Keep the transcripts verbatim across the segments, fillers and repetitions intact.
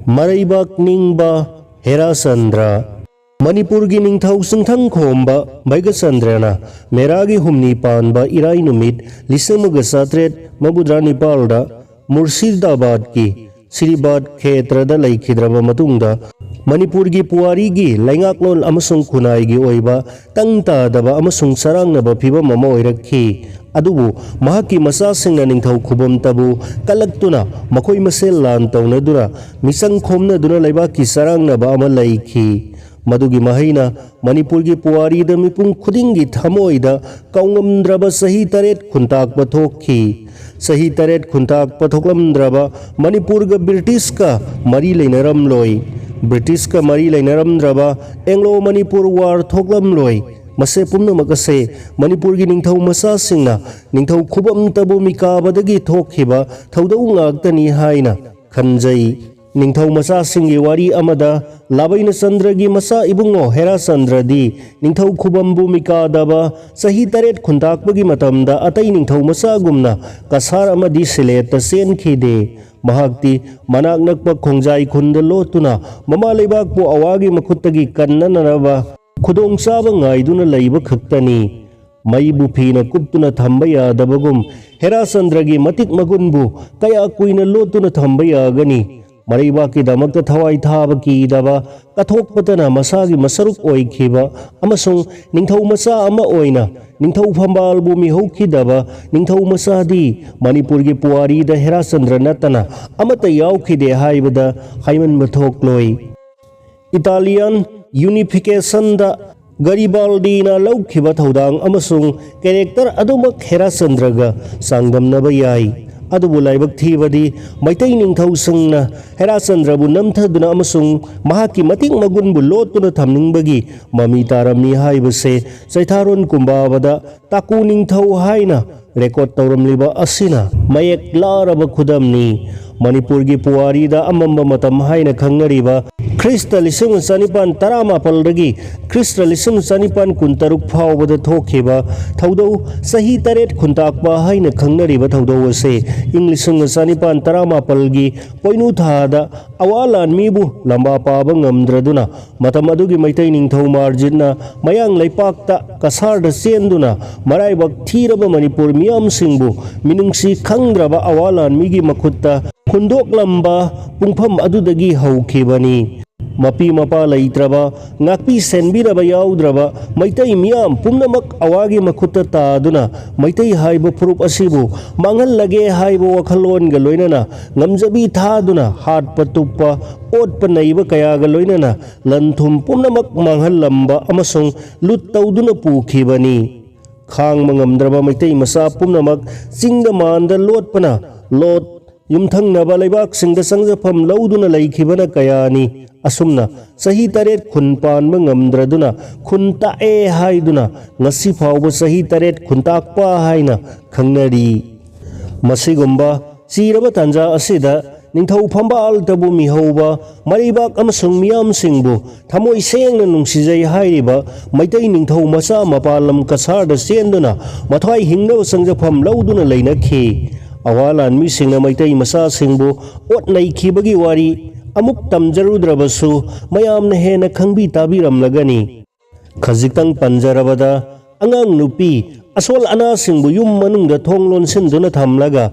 ꯃꯔꯩꯕꯥꯛ ꯅꯤꯡꯕ ꯍꯦꯔꯥꯆꯟꯗ꯭ꯔ꯫ ꯃꯅꯤꯄꯨꯔꯒꯤ ꯅꯤꯡꯊꯧ ꯆꯤꯡꯊꯪ ꯈꯣꯝꯕ ꯚꯩꯒꯆꯟꯗ꯭ꯔꯅ ꯃꯦꯔꯥꯒꯤ ꯍꯨꯝꯅꯤ ꯄꯥꯟꯕ ꯏꯔꯥꯏ ꯅꯨꯃꯤꯠ ꯂꯤꯁꯤꯡ ꯑꯃꯒ ꯆꯥꯇ꯭ꯔꯦꯠ ꯃꯧꯗ꯭ꯔꯥ ꯅꯤꯄꯥꯜꯗ ꯃꯨꯔꯁꯤꯗꯥꯕꯥꯗꯀꯤ ꯁ꯭ꯔꯤꯕꯥꯗ ꯈꯦꯇ꯭ꯔꯗ ꯂꯩꯈꯤꯗ꯭ꯔꯕ ꯃꯇꯨꯡꯗ, ꯃꯅꯤꯄꯨꯔꯒꯤ ꯄꯨꯋꯥꯔꯤꯒꯤ ꯂꯩꯉꯥꯛꯂꯣꯟ ꯑꯃꯁꯨꯡ ꯈꯨꯟꯅꯥꯏꯒꯤ ꯑꯣꯏꯕ ꯇꯪ ꯇꯥꯗꯕ ꯑꯃꯁꯨꯡ ꯆꯔꯥꯡꯅꯕ ꯐꯤꯚꯝ ꯑꯃ ꯑꯣꯏꯔꯛꯈꯤ꯫ ꯑꯗꯨꯕꯨ ꯃꯍꯥꯛꯀꯤ ꯃꯆꯥꯁꯤꯡꯅ ꯅꯤꯡꯊꯧ ꯈꯨꯕꯝꯇꯕꯨ ꯀꯜꯂꯛꯇꯨꯅ ꯃꯈꯣꯏ ꯃꯁꯦꯜ ꯂꯥꯟ ꯇꯧꯅꯗꯨꯅ ꯃꯤꯆꯪ ꯈꯣꯝꯅꯗꯨꯅ ꯂꯩꯕꯥꯛꯀꯤ ꯆꯔꯥꯡꯅꯕ ꯑꯃ ꯂꯩꯈꯤ꯫ ꯃꯗꯨꯒꯤ ꯃꯍꯩꯅ ꯃꯅꯤꯄꯨꯔꯒꯤ ꯄꯨꯋꯥꯔꯤꯗ ꯃꯤꯄꯨꯝ ꯈꯨꯗꯤꯡꯒꯤ ꯊꯃꯣꯏꯗ ꯀꯥꯎꯉꯝꯗ꯭ꯔꯕ ꯆꯍꯤ ꯇꯔꯦꯠ ꯈꯨꯟꯇꯥꯛꯄ ꯊꯣꯛꯈꯤ꯫ ꯆꯍꯤ ꯇꯔꯦꯠ ꯈꯨꯟꯇꯥꯛꯄ ꯊꯣꯛꯂꯝꯗ꯭ꯔꯕ ꯃꯅꯤꯄꯨꯔꯒ ꯕ꯭ꯔꯤꯇꯤꯁꯀ ꯃꯔꯤ ꯂꯩꯅꯔꯝꯂꯣꯏ꯫ ꯕ꯭ꯔꯤꯇꯤꯁꯀ ꯃꯔꯤ ꯂꯩꯅꯔꯝꯗ꯭ꯔꯕ ꯑꯦꯡꯂꯣ ꯃꯅꯤꯄꯨꯔ ꯋꯥꯔ ꯊꯣꯛꯂꯝꯂꯣꯏ꯫ ꯃꯁꯤ ꯄꯨꯝꯅꯃꯛ ꯑꯁꯦ ꯃꯅꯤꯄꯨꯔꯒꯤ ꯅꯤꯡꯊꯧ ꯃꯆꯥꯁꯤꯡꯅ ꯅꯤꯡꯊꯧ ꯈꯨꯕꯝꯇꯕꯨ ꯃꯤꯀꯥꯕꯗꯒꯤ ꯊꯣꯛꯈꯤꯕ ꯊꯧꯗꯧ ꯉꯥꯛꯇꯅꯤ ꯍꯥꯏꯅ ꯈꯟꯖꯩ꯫ ꯅꯤꯡꯊꯧ ꯃꯆꯥꯁꯤꯡꯒꯤ ꯋꯥꯔꯤ ꯑꯃꯗ ꯂꯥꯕꯩꯅ ꯆꯟꯗ꯭ꯔꯒꯤ ꯃꯆꯥ ꯏꯕꯨꯡꯉꯣ ꯍꯦꯔꯥꯆꯟꯗ꯭ꯔꯗꯤ ꯅꯤꯡꯊꯧ ꯈꯨꯕꯝꯕꯨ ꯃꯤꯀꯥꯗꯕ ꯆꯍꯤ ꯇꯔꯦꯠ ꯈꯨꯟꯇꯥꯛꯄꯒꯤ ꯃꯇꯝꯗ ꯑꯇꯩ ꯅꯤꯡꯊꯧ ꯃꯆꯥꯒꯨꯝꯅ ꯀꯁꯥꯔ ꯑꯃꯗꯤ ꯁꯤꯂꯦꯠꯇ ꯆꯦꯟꯈꯤꯗꯦ꯫ ꯃꯍꯥꯛꯇꯤ ꯃꯅꯥꯛ ꯅꯛꯄ ꯈꯣꯡꯖꯥꯏ ꯈꯨꯟꯗ ꯂꯣꯠꯇꯨꯅ ꯃꯃꯥ ꯂꯩꯕꯥꯛꯄꯨ ꯑꯋꯥꯒꯤ ꯃꯈꯨꯠꯇꯒꯤ ꯀꯟꯅꯅꯅꯕ ꯈꯨꯗꯣꯡꯆꯥꯕ ꯉꯥꯏꯗꯨꯅ ꯂꯩꯕ ꯈꯛꯇꯅꯤ꯫ ꯃꯩꯕꯨ ꯐꯤꯅ ꯀꯨꯞꯇꯨꯅ ꯊꯝꯕ ꯌꯥꯗꯕꯒꯨꯝ ꯍꯦꯔꯥꯆꯟꯗ꯭ꯔꯒꯤ ꯃꯇꯤꯛ ꯃꯒꯨꯟꯕꯨ ꯀꯌꯥ ꯀꯨꯏꯅ ꯂꯣꯠꯇꯨꯅ ꯊꯝꯕ ꯌꯥꯒꯅꯤ? ꯃꯔꯩꯕꯥꯛꯀꯤꯗꯃꯛꯇ ꯊꯋꯥꯏ ꯊꯥꯕ ꯀꯤꯗꯕ, ꯀꯠꯊꯣꯛꯄꯇꯅ ꯃꯁꯥꯒꯤ ꯃꯁꯔꯨꯛ ꯑꯣꯏꯈꯤꯕ ꯑꯃꯁꯨꯡ ꯅꯤꯡꯊꯧ ꯃꯆꯥ ꯑꯃ ꯑꯣꯏꯅ ꯅꯤꯡꯊꯧ ꯐꯝꯕꯥꯜꯕꯨ ꯃꯤꯍꯧꯈꯤꯗꯕ ꯅꯤꯡꯊꯧ ꯃꯆꯥꯗꯤ ꯃꯅꯤꯄꯨꯔꯒꯤ ꯄꯨꯋꯥꯔꯤꯗ ꯍꯦꯔꯥꯆꯟꯗ꯭ꯔ ꯅꯠꯇꯅ ꯑꯃꯠꯇ ꯌꯥꯎꯈꯤꯗꯦ ꯍꯥꯏꯕꯗ ꯍꯥꯏꯃꯟꯕ ꯊꯣꯛꯂꯣꯏ꯫ ꯏꯇꯥꯂꯤꯌꯥꯟ ꯌꯨꯅꯤꯐꯤꯀꯦꯁꯟꯗ ꯒꯔꯤꯕꯥꯜꯗꯤꯅ ꯂꯧꯈꯤꯕ ꯊꯧꯗꯥꯡ ꯑꯃꯁꯨꯡ ꯀꯦꯔꯦꯛꯇꯔ ꯑꯗꯨꯃꯛ ꯍꯦꯔꯥꯆꯟꯗ꯭ꯔꯒ ꯆꯥꯡꯗꯝꯅꯕ ꯌꯥꯏ꯫ ꯑꯗꯨꯕꯨ ꯂꯥꯏꯕꯛ ꯊꯤꯕꯗꯤ, ꯃꯩꯇꯩ ꯅꯤꯡꯊꯧꯁꯤꯡꯅ ꯍꯦꯔꯥꯆꯟꯗ꯭ꯔꯕꯨ ꯅꯝꯊꯗꯨꯅ ꯑꯃꯁꯨꯡ ꯃꯍꯥꯛꯀꯤ ꯃꯇꯤꯛ ꯃꯒꯨꯟꯕꯨ ꯂꯣꯠꯇꯨꯅ ꯊꯝꯅꯤꯡꯕꯒꯤ ꯃꯃꯤ ꯇꯥꯔꯝꯃꯤ ꯍꯥꯏꯕꯁꯦ ꯆꯩꯊꯥꯔꯣꯟ ꯀꯨꯝꯕꯥꯕꯗ ꯇꯥꯀꯨ ꯅꯤꯡꯊꯧ ꯍꯥꯏꯅ ꯔꯦꯀꯣꯔꯗ ꯇꯧꯔꯝꯂꯤꯕ ꯑꯁꯤꯅ ꯃꯌꯦꯛ ꯂꯥꯔꯕ ꯈꯨꯗꯝꯅꯤ꯫ ꯃꯅꯤꯄꯨꯔꯒꯤ ꯄꯨꯋꯥꯔꯤꯗ ꯑꯃꯝꯕ ꯃꯇꯝ ꯍꯥꯏꯅ ꯈꯪꯅꯔꯤꯕ ꯈ꯭ꯔꯤꯁꯇ ꯂꯤꯁꯤꯡ ꯆꯅꯤꯄꯥꯟ ꯇꯔꯥꯃꯥꯄꯜꯗꯒꯤ ꯈ꯭ꯔꯤꯁꯇ ꯂꯤꯁꯤꯡ ꯆꯅꯤꯄꯥꯟ ꯀꯨꯟꯇꯔꯨꯛ ꯐꯥꯎꯕꯗ ꯊꯣꯛꯈꯤꯕ ꯊꯧꯗꯧ ꯆꯍꯤ ꯇꯔꯦꯠ ꯈꯨꯟꯇꯥꯛꯄ ꯍꯥꯏꯅ ꯈꯪꯅꯔꯤꯕ ꯊꯧꯗꯧ ꯑꯁꯤ ꯏꯪ ꯂꯤꯁꯤꯡ ꯆꯅꯤꯄꯥꯟ ꯇꯔꯥꯃꯥꯄꯜꯒꯤ ꯄꯣꯏꯅꯨ ꯊꯥꯗ ꯑꯋꯥ ꯂꯥꯟꯃꯤꯕꯨ ꯂꯝꯕꯥ ꯄꯥꯕ ꯉꯝꯗ꯭ꯔꯗꯨꯅ ꯃꯇꯝ ꯑꯗꯨꯒꯤ ꯃꯩꯇꯩ ꯅꯤꯡꯊꯧ ꯃꯥꯔꯖꯤꯠꯅ ꯃꯌꯥꯡ ꯂꯩꯄꯥꯛꯇ ꯀꯁꯥꯔꯗ ꯆꯦꯟꯗꯨꯅ ꯃꯔꯥꯏꯕꯛ ꯊꯤꯔꯕ ꯃꯅꯤꯄꯨꯔ ꯃꯤꯌꯥꯝꯁꯤꯡꯕꯨ ꯃꯤꯅꯨꯡꯁꯤ ꯈꯪꯗ꯭ꯔꯕ ꯑꯋꯥ ꯂꯥꯟꯃꯤꯒꯤ ꯃꯈꯨꯠꯇ ꯍꯨꯟꯗꯣꯛꯂꯝꯕ ꯄꯨꯡꯐꯝ ꯑꯗꯨꯗꯒꯤ ꯍꯧꯈꯤꯕꯅꯤ꯫ ꯃꯄꯤ ꯃꯄꯥ ꯂꯩꯇ꯭ꯔꯕ, ꯉꯥꯛꯄꯤ ꯁꯦꯟꯕꯤꯅꯕ ꯌꯥꯎꯗ꯭ꯔꯕ ꯃꯩꯇꯩ ꯃꯤꯌꯥꯝ ꯄꯨꯝꯅꯃꯛ ꯑꯋꯥꯒꯤ ꯃꯈꯨꯠꯇ ꯇꯥꯗꯨꯅ ꯃꯩꯇꯩ ꯍꯥꯏꯕ ꯐꯨꯔꯨꯞ ꯑꯁꯤꯕꯨ ꯃꯥꯡꯍꯜꯂꯒꯦ ꯍꯥꯏꯕ ꯋꯥꯈꯜꯂꯣꯟꯒ ꯂꯣꯏꯅꯅ ꯉꯝꯖꯕꯤ ꯊꯥꯗꯨꯅ ꯍꯥꯠꯄ ꯇꯨꯞꯄ, ꯑꯣꯠꯄ ꯅꯩꯕ ꯀꯌꯥꯒ ꯂꯣꯏꯅꯅ ꯂꯟ ꯊꯨꯝ ꯄꯨꯝꯅꯃꯛ ꯃꯥꯡꯍꯜꯂꯝꯕ ꯑꯃꯁꯨꯡ ꯂꯨꯠ ꯇꯧꯗꯨꯅ ꯄꯨꯈꯤꯕꯅꯤ꯫ ꯈꯥꯡꯕ ꯉꯝꯗ꯭ꯔꯕ ꯃꯩꯇꯩ ꯃꯆꯥ ꯄꯨꯝꯅꯃꯛ ꯆꯤꯡꯗ ꯃꯥꯟꯗ ꯂꯣꯠꯄꯅ ꯂꯣꯠ ꯌꯨꯝꯊꯪꯅꯕ ꯂꯩꯕꯥꯛꯁꯤꯡꯗ ꯆꯪꯖꯐꯝ ꯂꯧꯗꯨꯅ ꯂꯩꯈꯤꯕꯅ ꯀꯌꯥꯅꯤ꯫ ꯑꯁꯨꯝꯅ ꯆꯍꯤ ꯇꯔꯦꯠ ꯈꯨꯟ ꯄꯥꯟꯕ ꯉꯝꯗ꯭ꯔꯗꯨꯅ ꯈꯨꯟ ꯇꯥꯛꯑꯦ ꯍꯥꯏꯗꯨꯅ ꯉꯁꯤ ꯐꯥꯎꯕ ꯆꯍꯤ ꯇꯔꯦꯠ ꯈꯨꯟꯇꯥꯛꯄ ꯍꯥꯏꯅ ꯈꯪꯅꯔꯤ꯫ ꯃꯁꯤꯒꯨꯝꯕ ꯆꯤꯔꯕ ꯇꯥꯟꯖꯥ ꯑꯁꯤꯗ ꯅꯤꯡꯊꯧ ꯐꯝꯕꯥꯜꯇꯕꯨ ꯃꯤꯍꯧꯕ ꯃꯔꯩꯕꯥꯛ ꯑꯃꯁꯨꯡ ꯃꯤꯌꯥꯝꯁꯤꯡꯕꯨ ꯊꯃꯣꯏ ꯁꯦꯡꯅ ꯅꯨꯡꯁꯤꯖꯩ ꯍꯥꯏꯔꯤꯕ ꯃꯩꯇꯩ ꯅꯤꯡꯊꯧ ꯃꯆꯥ ꯃꯄꯥꯟ ꯂꯝ ꯀꯁꯥꯔꯗ ꯆꯦꯟꯗꯨꯅ ꯃꯊ꯭ꯋꯥꯏ ꯍꯤꯡꯅꯕ ꯆꯪꯖꯐꯝ ꯂꯧꯗꯨꯅ ꯂꯩꯅꯈꯤ꯫ ꯑꯋꯥ ꯂꯥꯟꯃꯤꯁꯤꯡꯅ ꯃꯩꯇꯩ ꯃꯆꯥꯁꯤꯡꯕꯨ ꯑꯣꯠ ꯅꯩꯈꯤꯕꯒꯤ ꯋꯥꯔꯤ ꯑꯃꯨꯛ ꯇꯝꯖꯔꯨꯗ꯭ꯔꯕꯁꯨ ꯃꯌꯥꯝꯅ ꯍꯦꯟꯅ ꯈꯪꯕꯤ ꯇꯥꯕꯤꯔꯝꯂꯒꯅꯤ꯫ ꯈꯖꯤꯛꯇꯪ ꯄꯟꯖꯔꯕꯗ ꯑꯉꯥꯡ ꯅꯨꯄꯤ ꯑꯁꯣꯜ ꯑꯅꯥꯁꯤꯡꯕꯨ ꯌꯨꯝ ꯃꯅꯨꯡꯗ ꯊꯣꯡ ꯂꯣꯟꯁꯤꯟꯗꯨꯅ ꯊꯝꯂꯒ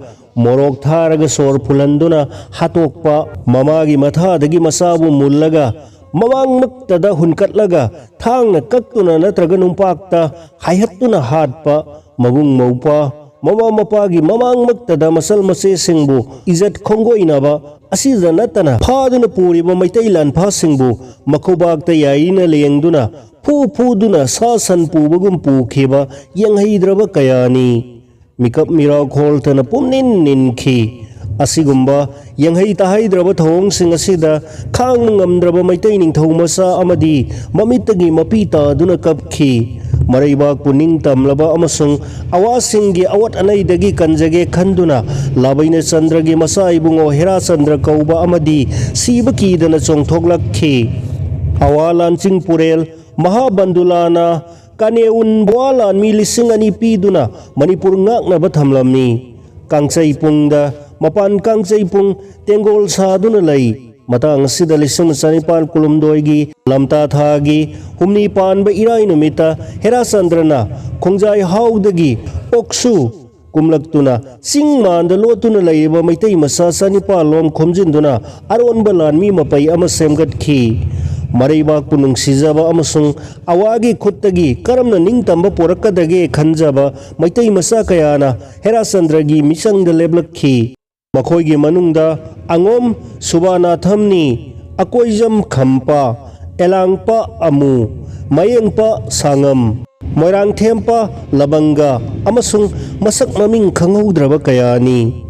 ꯃꯣꯔꯣꯛ ꯊꯥꯔꯒ ꯁꯣꯔ ꯐꯨꯜꯍꯟꯗꯨꯅ ꯍꯥꯠꯇꯣꯛꯄ, ꯃꯃꯥꯒꯤ ꯃꯊꯥꯗꯒꯤ ꯃꯆꯥꯕꯨ ꯃꯨꯜꯂꯒ ꯃꯃꯥꯡꯃꯛꯇꯗ ꯍꯨꯟꯀꯠꯂꯒ ꯊꯥꯡꯅ ꯀꯛꯇꯨꯅ ꯅꯠꯇ꯭ꯔꯒ ꯅꯨꯡꯄꯥꯛꯇ ꯍꯥꯏꯍꯠꯇꯨꯅ ꯍꯥꯠꯄ, ꯃꯕꯨꯡ ꯃꯧꯄ꯭ꯋꯥ ꯃꯃꯥ ꯃꯄꯥꯒꯤ ꯃꯃꯥꯡꯃꯛꯇꯗ ꯃꯆꯜ ꯃꯆꯦꯁꯤꯡꯕꯨ ꯏꯖꯠ ꯈꯣꯡꯒꯣꯏꯅꯕ ꯑꯁꯤꯗ ꯅꯠꯇꯅ ꯐꯥꯗꯨꯅ ꯄꯨꯔꯤꯕ ꯃꯩꯇꯩ ꯂꯥꯟꯐꯥꯁꯤꯡꯕꯨ ꯃꯈꯣꯕꯥꯛꯇ ꯌꯥꯏꯔꯤꯅ ꯂꯦꯡꯗꯨꯅ ꯐꯨ ꯐꯨꯗꯨꯅ ꯁꯥ ꯁꯟ ꯄꯨꯕꯒꯨꯝ ꯄꯨꯈꯤꯕ ꯌꯦꯡꯍꯩꯗ꯭ꯔꯕ ꯀꯌꯥꯅꯤ꯫ ꯃꯤꯀꯞ ꯃꯤꯔꯥꯎ ꯈꯣꯜꯇꯅ ꯄꯨꯝꯅꯤꯟ ꯅꯤꯟꯈꯤ꯫ ꯑꯁꯤꯒꯨꯝꯕ ꯌꯦꯡꯍꯩ ꯇꯥꯍꯩꯗ꯭ꯔꯕ ꯊꯧꯑꯣꯡꯁꯤꯡ ꯑꯁꯤꯗ ꯈꯥꯡꯕ ꯉꯝꯗ꯭ꯔꯕ ꯃꯩꯇꯩ ꯅꯤꯡꯊꯧ ꯃꯆꯥ ꯑꯃꯗꯤ ꯃꯃꯤꯠꯇꯒꯤ ꯃꯄꯤ ꯇꯥꯗꯨꯅ ꯀꯞꯈꯤ꯫ ꯃꯔꯩꯕꯥꯛꯄꯨ ꯅꯤꯡꯇꯝꯂꯕ ꯑꯃꯁꯨꯡ ꯑꯋꯥꯁꯤꯡꯒꯤ ꯑꯋꯥꯠ ꯑꯅꯩꯗꯒꯤ ꯀꯟꯖꯒꯦ ꯈꯟꯗꯨꯅ ꯂꯥꯕꯩꯅ ꯆꯟꯗ꯭ꯔꯒꯤ ꯃꯆꯥ ꯏꯕꯨꯡꯉꯣ ꯍꯦꯔꯥꯆꯟꯗ꯭ꯔ ꯀꯧꯕ ꯑꯃꯗꯤ ꯁꯤꯕ ꯀꯤꯗꯅ ꯆꯣꯡꯊꯣꯛꯂꯛꯈꯤ꯫ ꯑꯋꯥ ꯂꯥꯟꯆꯤꯡ ꯄꯨꯔꯦꯜ ꯃꯍꯥꯕꯟꯗꯨꯂꯥꯅ ꯀꯥꯅꯦꯎꯟ ꯕꯣꯋꯥ ꯂꯥꯟꯃꯤ ꯂꯤꯁꯤꯡ ꯑꯅꯤ ꯄꯤꯗꯨꯅ ꯃꯅꯤꯄꯨꯔ ꯉꯥꯛꯅꯕ ꯊꯝꯂꯝꯃꯤ꯫ ꯀꯥꯡꯆꯩꯄꯨꯡꯗ ꯃꯄꯥꯟ ꯀꯥꯡꯆꯩꯄꯨꯡ ꯇꯦꯡꯒꯣꯜ ꯁꯥꯗꯨꯅ ꯂꯩ꯫ ꯃꯇꯥꯡ ꯑꯁꯤꯗ ꯂꯤꯁꯤꯡ ꯆꯅꯤꯄꯥꯜ ꯀꯨꯟꯍꯨꯝꯗꯣꯏꯒꯤ ꯂꯝꯇꯥ ꯊꯥꯒꯤ ꯍꯨꯝꯅꯤ ꯄꯥꯟꯕ ꯏꯔꯥꯏ ꯅꯨꯃꯤꯠꯇ ꯍꯦꯔꯥꯆꯟꯗ꯭ꯔꯅ ꯈꯣꯡꯖꯥꯏ ꯍꯥꯎꯗꯒꯤ ꯑꯣꯛꯁꯨ ꯀꯨꯝꯂꯛꯇꯨꯅ ꯆꯤꯡ ꯃꯥꯟꯗ ꯂꯣꯠꯇꯨꯅ ꯂꯩꯔꯤꯕ ꯃꯩꯇꯩ ꯃꯆꯥ ꯆꯅꯤꯄꯥꯜ ꯂꯣꯝ ꯈꯣꯝꯖꯤꯟꯗꯨꯅ ꯑꯔꯣꯟꯕ ꯂꯥꯟꯃꯤ ꯃꯄꯩ ꯑꯃ ꯁꯦꯝꯒꯠꯈꯤ꯫ ꯃꯔꯩꯕꯥꯛꯄꯨ ꯅꯨꯡꯁꯤꯖꯕ ꯑꯃꯁꯨꯡ ꯑꯋꯥꯒꯤ ꯈꯨꯠꯇꯒꯤ ꯀꯔꯝꯅ ꯅꯤꯡꯇꯝꯕ ꯄꯣꯔꯛꯀꯗꯒꯦ ꯈꯟꯖꯕ ꯃꯩꯇꯩ ꯃꯆꯥ ꯀꯌꯥꯅ ꯍꯦꯔꯥꯆꯟꯗ꯭ꯔꯒꯤ ꯃꯤꯆꯪꯗ ꯂꯦꯞꯂꯛꯈꯤ꯫ ꯃꯈꯣꯏꯒꯤ ꯃꯅꯨꯡꯗ ꯑꯉꯣꯝ ꯁꯨꯕꯥꯅꯥꯊꯝꯅꯤ, ꯑꯀꯣꯏꯖꯝ ꯈꯝꯄ, ꯑꯦꯂꯥꯡꯄ ꯑꯃꯨ, ꯃꯌꯦꯡꯄ ꯁꯥꯉꯝ, ꯃꯣꯏꯔꯥꯡꯊꯦꯝꯄ ꯂꯕꯪꯒ ꯑꯃꯁꯨꯡ ꯃꯁꯛ ꯃꯃꯤꯡ ꯈꯪꯍꯧꯗ꯭ꯔꯕ ꯀꯌꯥꯅꯤ꯫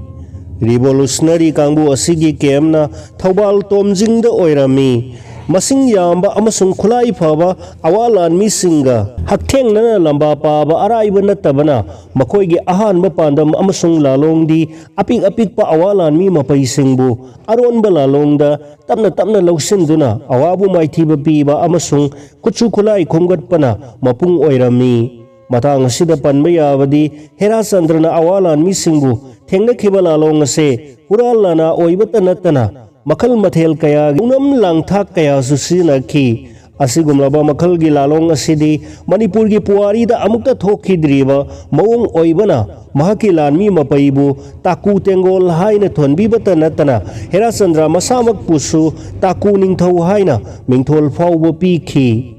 ꯔꯤꯚꯣꯂꯨꯁꯅꯔꯤ ꯀꯥꯡꯕꯨ ꯑꯁꯤꯒꯤ ꯀꯦꯝꯅ ꯊꯧꯕꯥꯜ ꯇꯣꯝꯖꯤꯡꯗ ꯑꯣꯏꯔꯝꯃꯤ꯫ ꯃꯁꯤꯡ ꯌꯥꯝꯕ ꯑꯃꯁꯨꯡ ꯈꯨꯠꯂꯥꯏ ꯐꯕ ꯑꯋꯥ ꯂꯥꯟꯃꯤꯁꯤꯡꯒ ꯍꯛꯊꯦꯡꯅꯅ ꯂꯝꯕꯥ ꯄꯥꯕ ꯑꯔꯥꯏꯕ ꯅꯠꯇꯕꯅ, ꯃꯈꯣꯏꯒꯤ ꯑꯍꯥꯟꯕ ꯄꯥꯟꯗꯝ ꯑꯃꯁꯨꯡ ꯂꯥꯂꯣꯡꯗꯤ ꯑꯄꯤꯛ ꯑꯄꯤꯛꯄ ꯑꯋꯥ ꯂꯥꯟꯃꯤ ꯃꯄꯩꯁꯤꯡꯕꯨ ꯑꯔꯣꯟꯕ ꯂꯥꯂꯣꯡꯗ ꯇꯞꯅ ꯇꯞꯅ ꯂꯧꯁꯤꯟꯗꯨꯅ ꯑꯋꯥꯕꯨ ꯃꯥꯏꯊꯤꯕ ꯄꯤꯕ ꯑꯃꯁꯨꯡ ꯈꯨꯠꯁꯨ ꯈꯨꯠꯂꯥꯏ ꯈꯣꯝꯒꯠꯄꯅ ꯃꯄꯨꯡ ꯑꯣꯏꯔꯝꯃꯤ꯫ ꯃꯇꯥꯡ ꯑꯁꯤꯗ ꯄꯟꯕ ꯌꯥꯕꯗꯤ ꯍꯦꯔꯥꯆꯟꯗ꯭ꯔꯅ ꯑꯋꯥ ꯂꯥꯟꯃꯤꯁꯤꯡꯕꯨ ꯊꯦꯡꯅꯈꯤꯕ ꯂꯥꯂꯣꯡ ꯑꯁꯦ ꯍꯨꯔꯥꯟ ꯂꯥꯟꯅ ꯑꯣꯏꯕꯇ ꯅꯠꯇꯅ ꯃꯈꯜ ꯃꯊꯦꯜ ꯀꯌꯥꯒꯤ ꯎꯅꯝ ꯂꯥꯡꯊꯥꯛ ꯀꯌꯥꯁꯨ ꯁꯤꯖꯤꯟꯅꯈꯤ꯫ ꯑꯁꯤꯒꯨꯝꯂꯕ ꯃꯈꯜꯒꯤ ꯂꯥꯂꯣꯡ ꯑꯁꯤꯗꯤ ꯃꯅꯤꯄꯨꯔꯒꯤ ꯄꯨꯋꯥꯔꯤꯗ ꯑꯃꯨꯛꯇ ꯊꯣꯛꯈꯤꯗ꯭ꯔꯤꯕ ꯃꯑꯣꯡ ꯑꯣꯏꯕꯅ, ꯃꯍꯥꯛꯀꯤ ꯂꯥꯟꯃꯤ ꯃꯄꯩꯕꯨ ꯇꯥꯀꯨ ꯇꯦꯡꯒꯣꯜ ꯍꯥꯏꯅ ꯊꯣꯟꯕꯤꯕꯇ ꯅꯠꯇꯅ, ꯍꯦꯔꯥꯆꯟꯗ꯭ꯔ ꯃꯁꯥꯃꯛꯄꯨꯁꯨ ꯇꯥꯀꯨ ꯅꯤꯡꯊꯧ ꯍꯥꯏꯅ ꯃꯤꯡꯊꯣꯜ ꯐꯥꯎꯕ ꯄꯤꯈꯤ꯫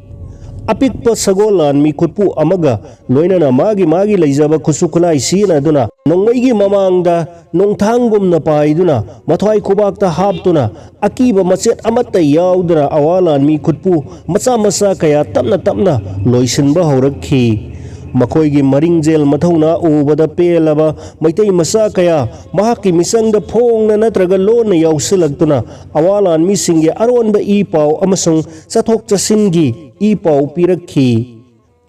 ꯑꯄꯤꯛꯄ ꯁꯒꯣꯜ ꯂꯥꯟꯃꯤ ꯈꯨꯠꯄꯨ ꯑꯃꯒ ꯂꯣꯏꯅꯅ ꯃꯥꯒꯤ ꯃꯥꯒꯤ ꯂꯩꯖꯕ ꯈꯨꯠꯁꯨ ꯈꯨꯠꯂꯥꯏ ꯁꯤꯖꯤꯟꯅꯗꯨꯅ ꯅꯣꯡꯃꯩꯒꯤ ꯃꯃꯥꯡꯗ ꯅꯣꯡꯊꯥꯡꯒꯨꯝꯅ ꯄꯥꯏꯗꯨꯅ ꯃꯊ꯭ꯋꯥꯏ ꯈꯨꯕꯥꯛꯇ ꯍꯥꯞꯇꯨꯅ ꯑꯀꯤꯕ ꯃꯆꯦꯠ ꯑꯃꯠꯇ ꯌꯥꯎꯗꯅ ꯑꯋꯥ ꯂꯥꯟꯃꯤ ꯈꯨꯠꯄꯨ ꯃꯆꯥ ꯃꯆꯥ ꯀꯌꯥ ꯇꯞꯅ ꯇꯞꯅ ꯂꯣꯏꯁꯤꯟꯕ ꯍꯧꯔꯛꯈꯤ꯫ ꯃꯈꯣꯏꯒꯤ ꯃꯔꯤꯡꯖꯦꯜ ꯃꯊꯧꯅꯥ ꯎꯕꯗ ꯄꯦꯜꯂꯕ ꯃꯩꯇꯩ ꯃꯆꯥ ꯀꯌꯥ ꯃꯍꯥꯛꯀꯤ ꯃꯤꯆꯪꯗ ꯐꯣꯡꯅ ꯅꯠꯇ꯭ꯔꯒ ꯂꯣꯟꯅ ꯌꯥꯎꯁꯤꯜꯂꯛꯇꯨꯅ ꯑꯋꯥ ꯂꯥꯟꯃꯤꯁꯤꯡꯒꯤ ꯑꯔꯣꯟꯕ ꯏ ꯄꯥꯎ ꯑꯃꯁꯨꯡ ꯆꯠꯊꯣꯛ ꯆꯠꯁꯤꯟꯒꯤ ꯏ ꯄꯥꯎ ꯄꯤꯔꯛꯈꯤ꯫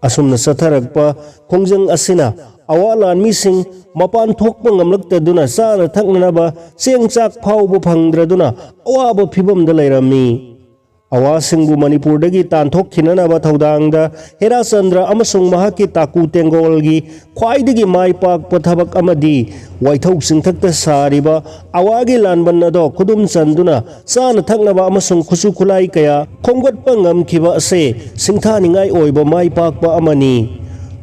ꯑꯁꯨꯝꯅ ꯆꯠꯊꯔꯛꯄ ꯈꯣꯡꯖꯪ ꯑꯁꯤꯅ ꯑꯋꯥ ꯂꯥꯟꯃꯤꯁꯤꯡ ꯃꯄꯥꯟ ꯊꯣꯛꯄ ꯉꯝꯂꯛꯇꯗꯨꯅ ꯆꯥꯅ ꯊꯛꯅꯅꯕ ꯆꯦꯡ ꯆꯥꯛ ꯐꯥꯎꯕ ꯐꯪꯗ꯭ꯔꯗꯨꯅ ꯑꯋꯥꯕ ꯐꯤꯕꯝꯗ ꯂꯩꯔꯝꯃꯤ꯫ ꯑꯋꯥꯁꯤꯡꯕꯨ ꯃꯅꯤꯄꯨꯔꯗꯒꯤ ꯇꯥꯟꯊꯣꯛꯈꯤꯅꯅꯕ ꯊꯧꯗꯥꯡꯗ ꯍꯦꯔꯥꯆꯟꯗ꯭ꯔ ꯑꯃꯁꯨꯡ ꯃꯍꯥꯛꯀꯤ ꯇꯥꯀꯨ ꯇꯦꯡꯒꯣꯜꯒꯤ ꯈ꯭ꯋꯥꯏꯗꯒꯤ ꯃꯥꯏ ꯄꯥꯛꯄ ꯊꯕꯛ ꯑꯃꯗꯤ ꯋꯥꯏꯊꯧ ꯆꯤꯡꯊꯛꯇ ꯁꯥꯔꯤꯕ ꯑꯋꯥꯒꯤ ꯂꯥꯟꯕꯟ ꯑꯗꯣ ꯈꯨꯗꯨꯝ ꯆꯟꯗꯨꯅ ꯆꯥꯅ ꯊꯛꯅꯕ ꯑꯃꯁꯨꯡ ꯈꯨꯠꯁꯨ ꯈꯨꯠꯂꯥꯏ ꯀꯌꯥ ꯈꯣꯝꯒꯠꯄ ꯉꯝꯈꯤꯕ ꯑꯁꯦ ꯁꯤꯡꯊꯥꯅꯤꯡꯉꯥꯏ ꯑꯣꯏꯕ ꯃꯥꯏ ꯄꯥꯛꯄ ꯑꯃꯅꯤ꯫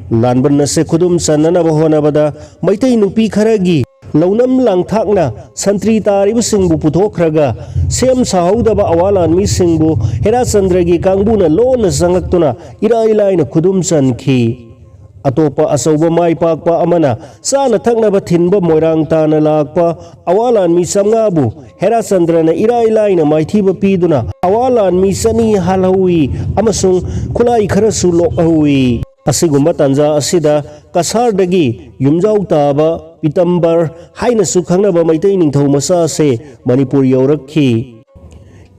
ꯂꯥꯟꯕꯟ ꯑꯁꯦ ꯈꯨꯗꯨꯝ ꯆꯟꯅꯅꯕ ꯍꯣꯠꯅꯕꯗ ꯃꯩꯇꯩ ꯅꯨꯄꯤ ꯈꯔꯒꯤ ꯂꯧꯅꯝ ꯂꯥꯡꯊꯥꯛꯅ ꯁꯟꯇ꯭ꯔꯤ ꯇꯥꯔꯤꯕꯁꯤꯡꯕꯨ ꯄꯨꯊꯣꯛꯈ꯭ꯔꯒ ꯁꯦꯝ ꯁꯥꯍꯧꯗꯕ ꯑꯋꯥ ꯂꯥꯟꯃꯤꯁꯤꯡꯕꯨ ꯍꯦꯔꯥꯆꯟꯗ꯭ꯔꯒꯤ ꯀꯥꯡꯕꯨꯅ ꯂꯣꯟꯅ ꯆꯪꯂꯛꯇꯨꯅ ꯏꯔꯥꯏ ꯂꯥꯏꯅ ꯈꯨꯗꯨꯝ ꯆꯟꯈꯤ꯫ ꯑꯇꯣꯞꯄ ꯑꯆꯧꯕ ꯃꯥꯏ ꯄꯥꯛꯄ ꯑꯃꯅ ꯆꯥꯅ ꯊꯛꯅꯕ ꯊꯤꯟꯕ ꯃꯣꯏꯔꯥꯡ ꯇꯥꯅ ꯂꯥꯛꯄ ꯑꯋꯥ ꯂꯥꯟꯃꯤ ꯆꯥꯝꯃꯉꯥꯕꯨ ꯍꯦꯔꯥꯆꯟꯗ꯭ꯔꯅ ꯏꯔꯥꯏ ꯂꯥꯏꯅ ꯃꯥꯏꯊꯤꯕ ꯄꯤꯗꯨꯅ ꯑꯋꯥ ꯂꯥꯟꯃꯤ ꯆꯅꯤ ꯍꯥꯠꯍꯧꯏ ꯑꯃꯁꯨꯡ ꯈꯨꯠꯂꯥꯏ ꯈꯔꯁꯨ ꯂꯣꯛꯍꯧꯏ꯫ ꯑꯁꯤꯒꯨꯝꯕ ꯇꯥꯟꯖꯥ ꯑꯁꯤꯗ ꯀꯁꯥꯔꯗꯒꯤ ꯌꯨꯝꯖꯥꯎ ꯇꯥꯕ ꯄꯤꯇꯝꯕꯔ ꯍꯥꯏꯅꯁꯨ ꯈꯪꯅꯕ ꯃꯩꯇꯩ ꯅꯤꯡꯊꯧ ꯃꯆꯥ ꯑꯁꯦ ꯃꯅꯤꯄꯨꯔ ꯌꯧꯔꯛꯈꯤ꯫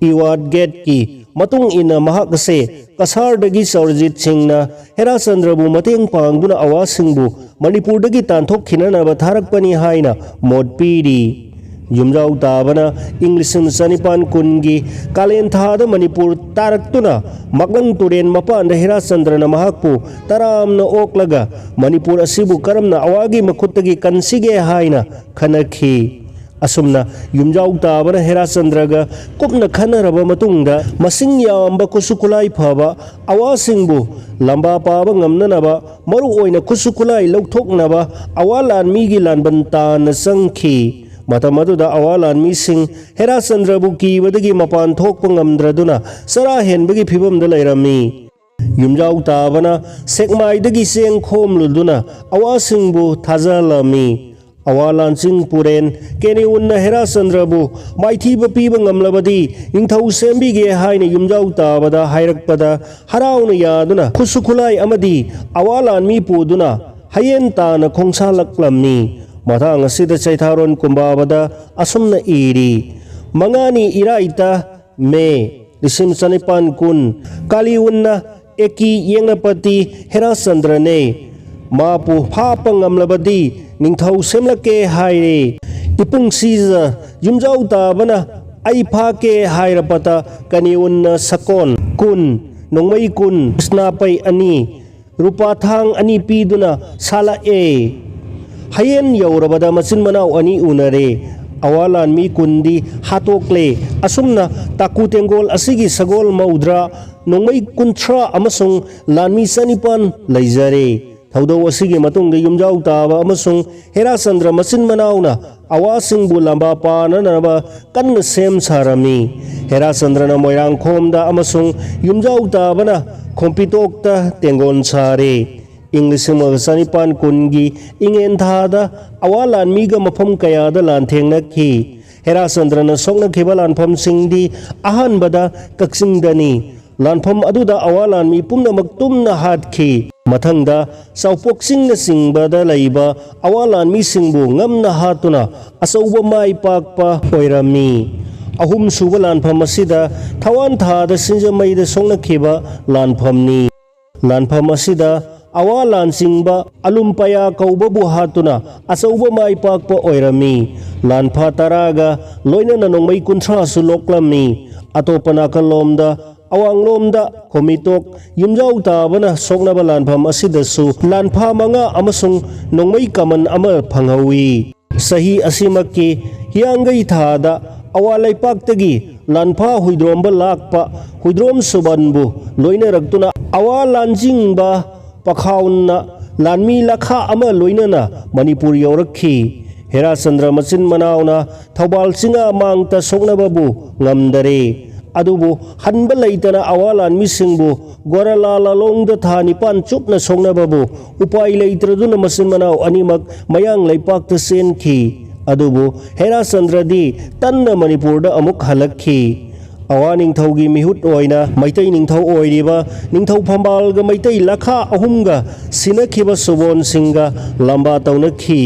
ꯏꯋꯥꯠ ꯒꯦꯠꯀꯤ ꯃꯇꯨꯡ ꯏꯟꯅ ꯃꯍꯥꯛ ꯑꯁꯦ ꯀꯁꯥꯔꯗꯒꯤ ꯆꯧꯔꯖꯤꯠ ꯁꯤꯡꯅ ꯍꯦꯔꯥꯆꯟꯗ꯭ꯔꯕꯨ ꯃꯇꯦꯡ ꯄꯥꯡꯗꯨꯅ ꯑꯋꯥꯁꯤꯡꯕꯨ ꯃꯅꯤꯄꯨꯔꯗꯒꯤ ꯇꯥꯟꯊꯣꯛꯈꯤꯅꯅꯕ ꯊꯥꯔꯛꯄꯅꯤ ꯍꯥꯏꯅ ꯃꯣꯠ ꯄꯤꯔꯤ꯫ ꯌꯨꯝꯖꯥꯎ ꯇꯥꯕꯅ ꯏꯪ ꯂꯤꯁꯤꯡ ꯆꯅꯤꯄꯥꯟ ꯀꯨꯟꯒꯤ ꯀꯥꯂꯦꯟ ꯊꯥꯗ ꯃꯅꯤꯄꯨꯔ ꯇꯥꯔꯛꯇꯨꯅ ꯃꯛꯂꯪ ꯇꯨꯔꯦꯟ ꯃꯄꯥꯟꯗ ꯍꯦꯔꯥꯆꯟꯗ꯭ꯔꯅ ꯃꯍꯥꯛꯄꯨ ꯇꯔꯥꯝꯅ ꯑꯣꯛꯂꯒ ꯃꯅꯤꯄꯨꯔ ꯑꯁꯤꯕꯨ ꯀꯔꯝꯅ ꯑꯋꯥꯒꯤ ꯃꯈꯨꯠꯇꯒꯤ ꯀꯟꯁꯤꯒꯦ ꯍꯥꯏꯅ ꯈꯟꯅꯈꯤ꯫ ꯑꯁꯨꯝꯅ ꯌꯨꯝꯖꯥꯎ ꯇꯥꯕꯅ ꯍꯦꯔꯥꯆꯟꯗ꯭ꯔꯒ ꯀꯨꯞꯅ ꯈꯟꯅꯔꯕ ꯃꯇꯨꯡꯗ ꯃꯁꯤꯡ ꯌꯥꯝꯕ ꯈꯨꯠꯁꯨ ꯈꯨꯠꯂꯥꯏ ꯐꯕ ꯑꯋꯥꯁꯤꯡꯕꯨ ꯂꯝꯕꯥ ꯄꯥꯕ ꯉꯝꯅꯅꯕ ꯃꯔꯨ ꯑꯣꯏꯅ ꯈꯨꯠꯁꯨ ꯈꯨꯠꯂꯥꯏ ꯂꯧꯊꯣꯛꯅꯕ ꯑꯋꯥ ꯂꯥꯟꯃꯤꯒꯤ ꯂꯥꯟꯕꯟ ꯇꯥꯟꯅ ꯆꯪꯈꯤ꯫ ꯃꯇꯝ ꯑꯗꯨꯗ ꯑꯋꯥ ꯂꯥꯟꯃꯤꯁꯤꯡ ꯍꯦꯔꯥꯆꯟꯗ꯭ꯔꯕꯨ ꯀꯤꯕꯗꯒꯤ ꯃꯄꯥꯟ ꯊꯣꯛꯄ ꯉꯝꯗ꯭ꯔꯗꯨꯅ ꯆꯔꯥ ꯍꯦꯟꯕꯒꯤ ꯐꯤꯕꯝꯗ ꯂꯩꯔꯝꯃꯤ꯫ ꯌꯨꯝꯖꯥꯎ ꯇꯥꯕꯅ ꯁꯦꯛꯃꯥꯏꯗꯒꯤ ꯆꯦꯡ ꯈꯣꯝꯂꯨꯗꯨꯅ ꯑꯋꯥꯁꯤꯡꯕꯨ ꯊꯥꯖꯍꯜꯂꯝꯃꯤ꯫ ꯑꯋꯥ ꯂꯥꯟꯆꯤꯡ ꯄꯨꯔꯦꯟ ꯀꯦꯅꯤꯎꯟꯅ ꯍꯦꯔꯥꯆꯟꯗ꯭ꯔꯕꯨ ꯃꯥꯏꯊꯤꯕ ꯄꯤꯕ ꯉꯝꯂꯕꯗꯤ ꯅꯤꯡꯊꯧ ꯁꯦꯝꯕꯤꯒꯦ ꯍꯥꯏꯅ ꯌꯨꯝꯖꯥꯎ ꯇꯥꯕꯗ ꯍꯥꯏꯔꯛꯄꯗ ꯍꯔꯥꯎꯅ ꯌꯥꯗꯨꯅ ꯈꯨꯠꯁꯨ ꯈꯨꯠꯂꯥꯏ ꯑꯃꯗꯤ ꯑꯋꯥ ꯂꯥꯟꯃꯤ ꯄꯨꯗꯨꯅ ꯍꯌꯦꯟ ꯇꯥꯅ ꯈꯣꯡꯁꯥꯜꯂꯛꯂꯝꯃꯤ꯫ ꯃꯇꯥꯡ ꯑꯁꯤꯗ ꯆꯩꯊꯥꯔꯣꯟ ꯀꯨꯝꯕꯥꯕꯗ ꯑꯁꯨꯝꯅ ꯏꯔꯤ, ꯃꯉꯥꯅꯤ ꯏꯔꯥꯏꯇ ꯃꯦ ꯂꯤꯁꯤꯡ ꯆꯅꯤꯄꯥꯟ ꯀꯨꯟ, ꯀꯥꯂꯤꯎꯟꯅ ꯑꯦꯀꯤ ꯌꯦꯡꯅꯄꯇꯤ ꯍꯦꯔꯥꯆꯟꯗ꯭ꯔꯅꯦ꯫ ꯃꯥꯕꯨ ꯐꯥꯞꯄ ꯉꯝꯂꯕꯗꯤ ꯅꯤꯡꯊꯧ ꯁꯦꯝꯂꯛꯀꯦ ꯍꯥꯏꯔꯦ꯫ ꯏꯄꯨꯡ ꯁꯤꯖ ꯌꯨꯝꯖꯥꯎ ꯇꯥꯕꯅ ꯑꯩ ꯐꯥꯀꯦ ꯍꯥꯏꯔꯕꯗ ꯀꯅꯤꯎꯟꯅ ꯁꯀꯣꯟ ꯀꯨꯟ, ꯅꯣꯡꯃꯩ ꯀꯨꯟ, ꯁꯅꯥꯄꯩ ꯑꯅꯤ, ꯔꯨꯄꯥ ꯊꯥꯡ ꯑꯅꯤ ꯄꯤꯗꯨꯅ ꯁꯥꯠꯂꯛꯑꯦ꯫ ꯍꯌꯦꯟ ꯌꯧꯔꯕꯗ ꯃꯆꯤꯟ ꯃꯅꯥꯎ ꯑꯅꯤ ꯎꯅꯔꯦ꯫ ꯑꯋꯥ ꯂꯥꯟꯃꯤ ꯀꯨꯟꯗꯤ ꯍꯥꯠꯇꯣꯛꯂꯦ꯫ ꯑꯁꯨꯝꯅ ꯇꯥꯀꯨ ꯇꯦꯡꯒꯣꯜ ꯑꯁꯤꯒꯤ ꯁꯒꯣꯜ ꯃꯧꯗ꯭ꯔꯥ, ꯅꯣꯡꯃꯩ ꯀꯨꯟꯊ꯭ꯔꯥ ꯑꯃꯁꯨꯡ ꯂꯥꯟꯃꯤ ꯆꯅꯤꯄꯥꯟ ꯂꯩꯖꯔꯦ꯫ ꯊꯧꯗꯧ ꯑꯁꯤꯒꯤ ꯃꯇꯨꯡꯗ ꯌꯨꯝꯖꯥꯎ ꯇꯥꯕ ꯑꯃꯁꯨꯡ ꯍꯦꯔꯥꯆꯟꯗ꯭ꯔ ꯃꯆꯤꯟ ꯃꯅꯥꯎꯅ ꯑꯋꯥꯁꯤꯡꯕꯨ ꯂꯝꯕꯥ ꯄꯥꯅꯅꯕ ꯀꯟꯅ ꯁꯦꯝ ꯁꯥꯔꯝꯃꯤ꯫ ꯍꯦꯔꯥꯆꯟꯗ꯭ꯔꯅ ꯃꯣꯏꯔꯥꯡꯈꯣꯝꯗ ꯑꯃꯁꯨꯡ ꯌꯨꯝꯖꯥꯎ ꯇꯥꯕꯅ ꯈꯣꯝꯄꯤꯇꯣꯛꯇ ꯇꯦꯡꯒꯣꯟ ꯁꯥꯔꯦ꯫ ꯏꯪ ꯂꯤꯁꯤꯡ ꯑꯃꯒ ꯆꯅꯤꯄꯥꯟ ꯀꯨꯟꯒꯤ ꯏꯉꯦꯟ ꯊꯥꯗ ꯑꯋꯥ ꯂꯥꯟꯃꯤꯒ ꯃꯐꯝ ꯀꯌꯥꯗ ꯂꯥꯟꯊꯦꯡꯅꯈꯤ꯫ ꯍꯦꯔꯥꯆꯟꯗ꯭ꯔꯅ ꯁꯣꯛꯅꯈꯤꯕ ꯂꯥꯟꯐꯝꯁꯤꯡꯗꯤ ꯑꯍꯥꯟꯕꯗ ꯀꯛꯆꯤꯡꯗꯅꯤ꯫ ꯂꯥꯟꯐꯝ ꯑꯗꯨꯗ ꯑꯋꯥ ꯂꯥꯟꯃꯤ ꯄꯨꯝꯅꯃꯛ ꯇꯨꯝꯅ ꯍꯥꯠꯈꯤ꯫ ꯃꯊꯪꯗ ꯆꯥꯎꯄꯣꯛꯆꯤꯡꯅꯆꯤꯡꯕꯗ ꯂꯩꯕ ꯑꯋꯥ ꯂꯥꯟꯃꯤꯁꯤꯡꯕꯨ ꯉꯝꯅ ꯍꯥꯠꯇꯨꯅ ꯑꯆꯧꯕ ꯃꯥꯏ ꯄꯥꯛꯄ ꯑꯣꯏꯔꯝꯃꯤ꯫ ꯑꯍꯨꯝꯁꯨꯕ ꯂꯥꯟꯐꯝ ꯑꯁꯤꯗ ꯊꯋꯥꯟ ꯊꯥꯗ ꯁꯤꯡꯖꯃꯩꯗ ꯁꯣꯛꯅꯈꯤꯕ ꯂꯥꯟꯐꯝꯅꯤ꯫ ꯂꯥꯟꯐꯝ ꯑꯁꯤꯗ ꯑꯋꯥ ꯂꯥꯟꯆꯤꯡꯕ ꯑꯂꯨꯝꯄꯌꯥ ꯀꯧꯕꯕꯨ ꯍꯥꯠꯇꯨꯅ ꯑꯆꯧꯕ ꯃꯥꯏ ꯄꯥꯛꯄ ꯑꯣꯏꯔꯝꯃꯤ꯫ ꯂꯥꯟꯐꯥ ꯇꯔꯥꯒ ꯂꯣꯏꯅꯅ ꯅꯣꯡꯃꯩ ꯀꯨꯟꯊ꯭ꯔꯥꯁꯨ ꯂꯣꯛꯂꯝꯃꯤ꯫ ꯑꯇꯣꯞꯄ ꯅꯥꯀꯜꯂꯣꯝꯗ ꯑꯋꯥꯡꯂꯣꯝꯗ ꯈꯣꯃꯤꯇꯣꯛ ꯌꯨꯝꯖꯥꯎ ꯇꯥꯕꯅ ꯁꯣꯛꯅꯕ ꯂꯥꯟꯐꯝ ꯑꯁꯤꯗꯁꯨ ꯂꯥꯟꯐꯥ ꯃꯉꯥ ꯑꯃꯁꯨꯡ ꯅꯣꯡꯃꯩ ꯀꯃꯟ ꯑꯃ ꯐꯪꯍꯧꯏ꯫ ꯆꯍꯤ ꯑꯁꯤꯃꯛꯀꯤ ꯍꯤꯌꯥꯡꯒꯩ ꯊꯥꯗ ꯑꯋꯥ ꯂꯩꯄꯥꯛꯇꯒꯤ ꯂꯥꯟꯐꯥ ꯍꯨꯏꯗ꯭ꯔꯣꯝꯕ ꯂꯥꯛꯄ ꯍꯨꯏꯗ꯭ꯔꯣꯝ ꯁꯨꯕꯟꯕꯨ ꯂꯣꯏꯅꯔꯛꯇꯨꯅ ꯑꯋꯥ ꯂꯥꯟꯖꯤꯡꯕ ꯄꯈꯥꯎꯟꯅ ꯂꯥꯟꯃꯤ ꯂꯥꯈꯥ ꯑꯃ ꯂꯣꯏꯅꯅ ꯃꯅꯤꯄꯨꯔ ꯌꯧꯔꯛꯈꯤ꯫ ꯍꯦꯔꯥꯆꯟꯗ꯭ꯔ ꯃꯆꯤꯟ ꯃꯅꯥꯎꯅ ꯊꯧꯕꯥꯜ ꯆꯤꯡꯉꯥ ꯃꯥꯡꯇ ꯁꯣꯛꯅꯕꯕꯨ ꯉꯝꯗꯔꯦ꯫ ꯑꯗꯨꯕꯨ ꯍꯟꯕ ꯂꯩꯇꯅ ꯑꯋꯥ ꯂꯥꯟꯃꯤꯁꯤꯡꯕꯨ ꯒꯣꯔꯥꯂꯥ ꯂꯥꯂꯣꯡꯗ ꯊꯥ ꯅꯤꯄꯥꯟ ꯆꯨꯞꯅ ꯁꯣꯛꯅꯕꯕꯨ ꯎꯄꯥꯏ ꯂꯩꯇ꯭ꯔꯗꯨꯅ ꯃꯆꯤꯟ ꯃꯅꯥꯎ ꯑꯅꯤꯃꯛ ꯃꯌꯥꯡ ꯂꯩꯄꯥꯛꯇ ꯆꯦꯟꯈꯤ꯫ ꯑꯗꯨꯕꯨ ꯍꯦꯔꯥꯆꯟꯗ꯭ꯔꯗꯤ ꯇꯟꯅ ꯃꯅꯤꯄꯨꯔꯗ ꯑꯃꯨꯛ ꯍꯜꯂꯛꯈꯤ꯫ ꯑꯋꯥ ꯅꯤꯡꯊꯧꯒꯤ ꯃꯤꯍꯨꯠ ꯑꯣꯏꯅ ꯃꯩꯇꯩ ꯅꯤꯡꯊꯧ ꯑꯣꯏꯔꯤꯕ ꯅꯤꯡꯊꯧ ꯐꯝꯕꯥꯜꯒ ꯃꯩꯇꯩ ꯂꯥꯈꯥ ꯑꯍꯨꯝꯒ ꯁꯤꯟꯅꯈꯤꯕ ꯁꯨꯕꯣꯟ ꯁꯤꯡꯒ ꯂꯝꯕꯥ ꯇꯧꯅꯈꯤ꯫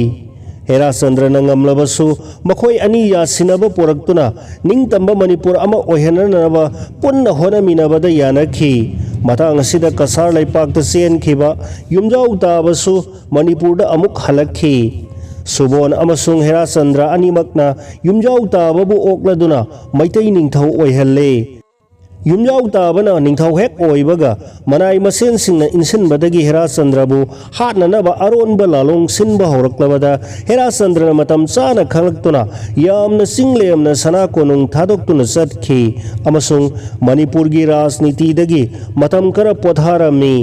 ꯍꯦꯔꯥꯆꯟꯗ꯭ꯔꯅ ꯉꯝꯂꯕꯁꯨ ꯃꯈꯣꯏ ꯑꯅꯤ ꯌꯥꯁꯤꯟꯅꯕ ꯄꯨꯔꯛꯇꯨꯅ ꯅꯤꯡꯇꯝꯕ ꯃꯅꯤꯄꯨꯔ ꯑꯃ ꯑꯣꯏꯍꯟꯅꯅꯕ ꯄꯨꯟꯅ ꯍꯣꯠꯅꯃꯤꯟꯅꯕꯗ ꯌꯥꯅꯈꯤ꯫ ꯃꯇꯥꯡ ꯑꯁꯤꯗ ꯀꯁꯥꯔ ꯂꯩꯄꯥꯛꯇ ꯆꯦꯟꯈꯤꯕ ꯌꯨꯝꯖꯥꯎ ꯇꯥꯕꯁꯨ ꯃꯅꯤꯄꯨꯔꯗ ꯑꯃꯨꯛ ꯍꯜꯂꯛꯈꯤ꯫ ꯁꯨꯕꯣꯟ ꯑꯃꯁꯨꯡ ꯍꯦꯔꯥꯆꯟꯗ꯭ꯔ ꯑꯅꯤꯃꯛꯅ ꯌꯨꯝꯖꯥꯎ ꯇꯥꯕꯕꯨ ꯑꯣꯛꯂꯗꯨꯅ ꯃꯩꯇꯩ ꯅꯤꯡꯊꯧ ꯑꯣꯏꯍꯜꯂꯦ꯫ ꯌꯨꯝꯖꯥꯎ ꯇꯥꯕꯅ ꯅꯤꯡꯊꯧ ꯍꯦꯛ ꯑꯣꯏꯕꯒ ꯃꯅꯥꯏ ꯃꯁꯦꯟꯁꯤꯡꯅ ꯏꯟꯁꯤꯟꯕꯗꯒꯤ ꯍꯦꯔꯥꯆꯟꯗ꯭ꯔꯕꯨ ꯍꯥꯠꯅꯅꯕ ꯑꯔꯣꯟꯕ ꯂꯥꯂꯣꯡ ꯁꯤꯟꯕ ꯍꯧꯔꯛꯂꯕꯗ ꯍꯦꯔꯥꯆꯟꯗ꯭ꯔꯅ ꯃꯇꯝ ꯆꯥꯅ ꯈꯪꯂꯛꯇꯨꯅ ꯌꯥꯝꯅ ꯆꯤꯡ ꯂꯦꯝꯅ ꯁꯅꯥ ꯀꯣꯅꯨꯡ ꯊꯥꯗꯣꯛꯇꯨꯅ ꯆꯠꯈꯤ ꯑꯃꯁꯨꯡ ꯃꯅꯤꯄꯨꯔꯒꯤ ꯔꯥꯖꯅꯤꯇꯤꯗꯒꯤ ꯃꯇꯝ ꯈꯔ ꯄꯣꯊꯥꯔꯝꯃꯤ꯫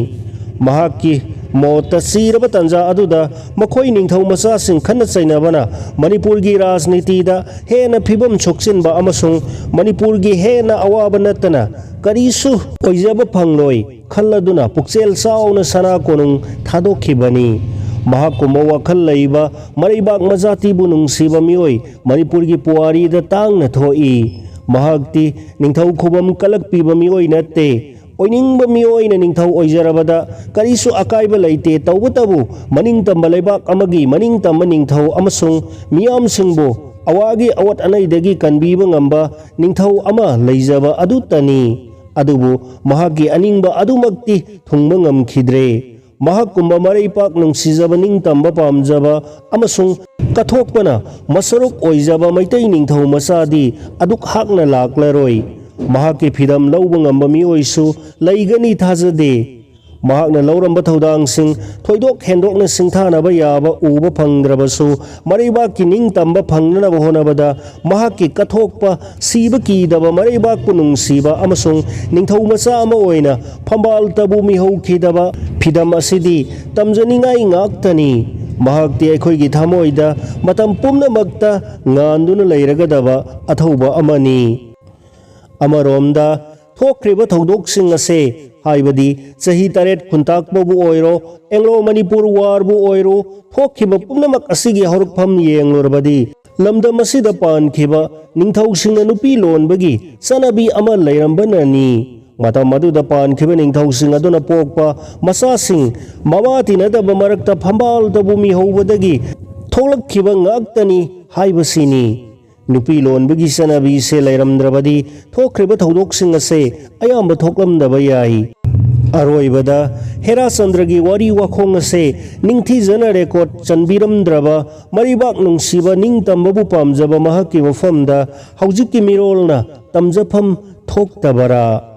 ꯃꯍꯥꯛꯀꯤ ꯃꯣꯠꯇ ꯆꯤꯔꯕ ꯇꯥꯟꯖꯥ ꯑꯗꯨꯗ ꯃꯈꯣꯏ ꯅꯤꯡꯊꯧ ꯃꯆꯥꯁꯤꯡ ꯈꯠꯅ ꯆꯩꯅꯕꯅ ꯃꯅꯤꯄꯨꯔꯒꯤ ꯔꯥꯖꯅꯤꯇꯤꯗ ꯍꯦꯟꯅ ꯐꯤꯕꯝ ꯁꯣꯛꯆꯤꯟꯕ ꯑꯃꯁꯨꯡ ꯃꯅꯤꯄꯨꯔꯒꯤ ꯍꯦꯟꯅ ꯑꯋꯥꯕ ꯅꯠꯇꯅ ꯀꯔꯤꯁꯨ ꯑꯣꯏꯖꯕ ꯐꯪꯂꯣꯏ ꯈꯜꯂꯗꯨꯅ ꯄꯨꯛꯆꯦꯜ ꯆꯥꯎꯅ ꯁꯅꯥ ꯀꯣꯅꯨꯡ ꯊꯥꯗꯣꯛꯈꯤꯕꯅꯤ꯫ ꯃꯍꯥꯛꯀꯨꯝꯕ ꯋꯥꯈꯜ ꯂꯩꯕ ꯃꯔꯩꯕꯥꯛ ꯃꯖꯥꯇꯤꯕꯨ ꯅꯨꯡꯁꯤꯕ ꯃꯤꯑꯣꯏ ꯃꯅꯤꯄꯨꯔꯒꯤ ꯄꯨꯋꯥꯔꯤꯗ ꯇꯥꯡꯅ ꯊꯣꯛꯏ꯫ ꯃꯍꯥꯛꯇꯤ ꯅꯤꯡꯊꯧ ꯈꯨꯕꯝ ꯀꯜꯂꯛꯄꯤꯕ ꯃꯤꯑꯣꯏ ꯅꯠꯇꯦ꯫ ꯑꯣꯏꯅꯤꯡꯕ ꯃꯤꯑꯣꯏꯅ ꯅꯤꯡꯊꯧ ꯑꯣꯏꯖꯔꯕꯗ ꯀꯔꯤꯁꯨ ꯑꯀꯥꯏꯕ ꯂꯩꯇꯦ꯫ ꯇꯧꯕꯇꯕꯨ ꯃꯅꯤꯡꯇꯝꯕ ꯂꯩꯕꯥꯛ ꯑꯃꯒꯤ ꯃꯅꯤꯡꯇꯝꯕ ꯅꯤꯡꯊꯧ ꯑꯃꯁꯨꯡ ꯃꯤꯌꯥꯝꯁꯤꯡꯕꯨ ꯑꯋꯥꯒꯤ ꯑꯋꯥꯠ ꯑꯅꯩꯗꯒꯤ ꯀꯟꯕꯤꯕ ꯉꯝꯕ ꯅꯤꯡꯊꯧ ꯑꯃ ꯂꯩꯖꯕ ꯑꯗꯨꯇꯅꯤ꯫ ꯑꯗꯨꯕꯨ ꯃꯍꯥꯛꯀꯤ ꯑꯅꯤꯡꯕ ꯑꯗꯨꯃꯛꯇꯤ ꯊꯨꯡꯕ ꯉꯝꯈꯤꯗ꯭ꯔꯦ꯫ ꯃꯍꯥꯛꯀꯨꯝꯕ ꯃꯔꯩꯄꯥꯛ ꯅꯨꯡꯁꯤꯖꯕ ꯅꯤꯡꯇꯝꯕ ꯄꯥꯝꯖꯕ ꯑꯃꯁꯨꯡ ꯀꯠꯊꯣꯛꯄꯅ ꯃꯁꯔꯨꯛ ꯑꯣꯏꯖꯕ ꯃꯩꯇꯩ ꯅꯤꯡꯊꯧ ꯃꯆꯥꯗꯤ ꯑꯗꯨꯛ ꯍꯥꯛꯅ ꯂꯥꯛꯂꯔꯣꯏ꯫ ꯃꯍꯥꯛꯀꯤ ꯐꯤꯗꯝ ꯂꯧꯕ ꯉꯝꯕ ꯃꯤꯑꯣꯏꯁꯨ ꯂꯩꯒꯅꯤ ꯊꯥꯖꯗꯦ꯫ ꯃꯍꯥꯛꯅ ꯂꯧꯔꯝꯕ ꯊꯧꯗꯥꯡꯁꯤꯡ ꯊꯣꯏꯗꯣꯛ ꯍꯦꯟꯗꯣꯛꯅ ꯁꯤꯡꯊꯥꯅꯕ ꯌꯥꯕ ꯎꯕ ꯐꯪꯗ꯭ꯔꯕꯁꯨ ꯃꯔꯩꯕꯥꯛꯀꯤ ꯅꯤꯡꯇꯝꯕ ꯐꯪꯅꯅꯕ ꯍꯣꯠꯅꯕꯗ ꯃꯍꯥꯛꯀꯤ ꯀꯠꯊꯣꯛꯄ ꯁꯤꯕ ꯀꯤꯗꯕ ꯃꯔꯩꯕꯥꯛꯄꯨ ꯅꯨꯡꯁꯤꯕ ꯑꯃꯁꯨꯡ ꯅꯤꯡꯊꯧ ꯃꯆꯥ ꯑꯃ ꯑꯣꯏꯅ ꯐꯝꯕꯥꯜꯇꯕꯨ ꯃꯤꯍꯧꯈꯤꯗꯕ ꯐꯤꯗꯝ ꯑꯁꯤꯗꯤ ꯇꯝꯖꯅꯤꯡꯉꯥꯏ ꯉꯥꯛꯇꯅꯤ꯫ ꯃꯍꯥꯛꯇꯤ ꯑꯩꯈꯣꯏꯒꯤ ꯊꯃꯣꯏꯗ ꯃꯇꯝ ꯄꯨꯝꯅꯃꯛꯇ ꯉꯥꯟꯗꯨꯅ ꯂꯩꯔꯒꯗꯕ ꯑꯊꯧꯕ ꯑꯃꯅꯤ꯫ ꯑꯃꯔꯣꯝꯗ ꯊꯣꯛꯈ꯭ꯔꯤꯕ ꯊꯧꯗꯣꯛꯁꯤꯡ ꯑꯁꯦ, ꯍꯥꯏꯕꯗꯤ ꯆꯍꯤ ꯇꯔꯦꯠ ꯈꯨꯟꯇꯥꯛꯄꯕꯨ ꯑꯣꯏꯔꯣ, ꯑꯦꯡꯂꯣ ꯃꯅꯤꯄꯨꯔ ꯋꯥꯔꯕꯨ ꯑꯣꯏꯔꯣ, ꯊꯣꯛꯈꯤꯕ ꯄꯨꯝꯅꯃꯛ ꯑꯁꯤꯒꯤ ꯍꯧꯔꯛꯐꯝ ꯌꯦꯡꯂꯨꯔꯕꯗꯤ ꯂꯝꯗꯝ ꯑꯁꯤꯗ ꯄꯥꯟꯈꯤꯕ ꯅꯤꯡꯊꯧꯁꯤꯡꯅ ꯅꯨꯄꯤ ꯂꯣꯟꯕꯒꯤ ꯆꯠꯅꯕꯤ ꯑꯃ ꯂꯩꯔꯝꯕꯅꯅꯤ꯫ ꯃꯇꯝ ꯑꯗꯨꯗ ꯄꯥꯟꯈꯤꯕ ꯅꯤꯡꯊꯧꯁꯤꯡ ꯑꯗꯨꯅ ꯄꯣꯛꯄ ꯃꯆꯥꯁꯤꯡ ꯃꯃꯥ ꯇꯤꯟꯅꯗꯕ ꯃꯔꯛꯇ ꯐꯝꯕꯥꯜꯗꯕꯨ ꯃꯤꯍꯧꯕꯗꯒꯤ ꯊꯣꯛꯂꯛꯈꯤꯕ ꯉꯥꯛꯇꯅꯤ ꯍꯥꯏꯕꯁꯤꯅꯤ꯫ ꯅꯨꯄꯤ ꯂꯣꯟꯕꯒꯤ ꯆꯠꯅꯕꯤꯁꯦ ꯂꯩꯔꯝꯗ꯭ꯔꯕꯗꯤ ꯊꯣꯛꯈ꯭ꯔꯤꯕ ꯊꯧꯗꯣꯛꯁꯤꯡ ꯑꯁꯦ ꯑꯌꯥꯝꯕ ꯊꯣꯛꯂꯝꯗꯕ ꯌꯥꯏ꯫ ꯑꯔꯣꯏꯕꯗ, ꯍꯦꯔꯥꯆꯟꯗ꯭ꯔꯒꯤ ꯋꯥꯔꯤ ꯋꯥꯈꯣꯡ ꯑꯁꯦ ꯅꯤꯡꯊꯤꯖꯅ ꯔꯦꯀꯣꯔꯗ ꯆꯟꯕꯤꯔꯝꯗ꯭ꯔꯕ, ꯃꯔꯩꯕꯥꯛ ꯅꯨꯡꯁꯤꯕ, ꯅꯤꯡꯇꯝꯕꯕꯨ ꯄꯥꯝꯖꯕ ꯃꯍꯥꯛꯀꯤ ꯃꯐꯝꯗ ꯍꯧꯖꯤꯛꯀꯤ ꯃꯤꯔꯣꯜꯅ ꯇꯝꯖꯐꯝ ꯊꯣꯛꯇꯕꯔꯥ?